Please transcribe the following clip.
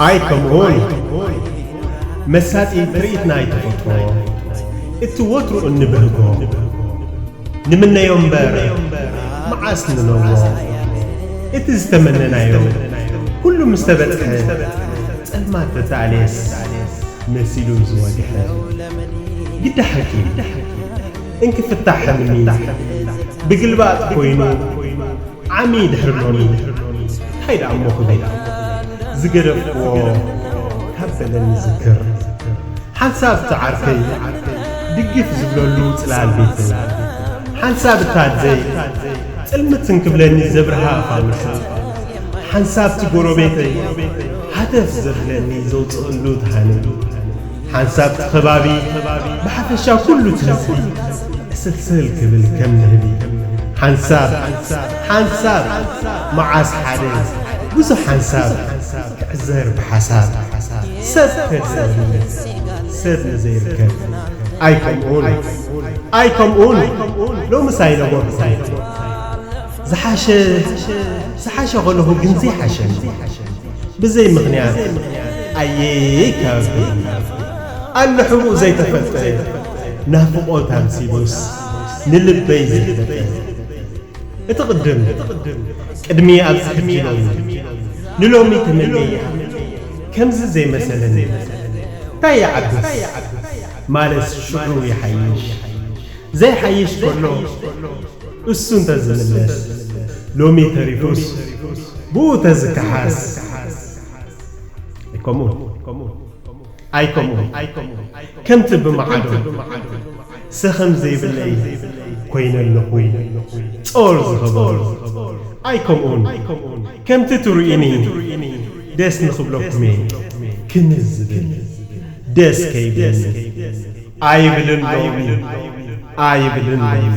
ኣይ ከምኡን መሳጢ ትርኢት ናይ ተፈጥሮ እቲ ወትሩ እንብህጎ ንምነዮ እምበር መዓስ ንነዎ እቲ ዝተመነናዮ ኩሉ ምስ ተበጽሐ ጸልማት ተታልየስ መሲሉ ዝወግሐ ግዳ ሓቂ እንክፍታሕ ሕልሚ ብግልባጥ ኮይኑ ዓሚ ድሕሪ ሎሚ እንታይ ደኣ እሞ ክብል ዝገደፍክዎ ካብ በለኒ ዝክር ሓንሳብ እቲ ዓርከይ ድግፍ ዝብለሉ ጽላል ቤተይ ሓንሳብ እታ ኣደይ ጽልምት እንክብለኒ ዘብርሃ ፋኑስ ሓንሳብ እቲ ጎረቤተይ ሃተፍ ዘብለኒ ዘውፅእሉ ተሃኒ ሓንሳብ እቲ ከባቢ ብሓፈሻ ኩሉ እቲ ህዝቢ እስልስል ክብል ከም ንህቢ ሓንሳብ ሓንሳብ መዓስ ሓደ ብዙሕ ሓንሳብ ክዕዘር ብሓሳብ ሰብ ከድሰኒ ሰብ ንዘይርከብ ኣይ ከምኡን ኣይ ከምኡን ሎምስ ኣይነበርኩ ዝሓሸ ዝሓሸ ከለኹ ግን ዘይሓሸኒ ብዘይ ምኽንያት ኣየ ካብ ኣሎ ሕቡእ ዘይተፈልጠ ናፍቖት ኣምሲሉስ ንልበይ ዘሕለጠ እቲ ቅድም ቅድሚ ኣብዚ ሕጂ ሎሚ ንሎሚ ተመነያ ከምዚ ዘይመሰለኒ እንታይ ይዓብስ ማለት ሽዑ ይሓይሽ ዘይሓይሽ ከሎ እሱ እንተዝምለስ ሎሚ ተሪፉስ ብኡ ተዝከሓስ ኣይከምኡ ኣይከምኡ ከምቲ ብመዓዶ ሰኸም ዘይብለይ ኮይነ ኣለኹ ጾር ዝኸበሩ ኣይከምኡን ከምቲ ትርእዩኒ ደስ ንኽብለኩም እየ ክምዝ ዝብል ደስ ከይብለኒ ኣይብልን ሎሚ ኣይብልን ሎሚ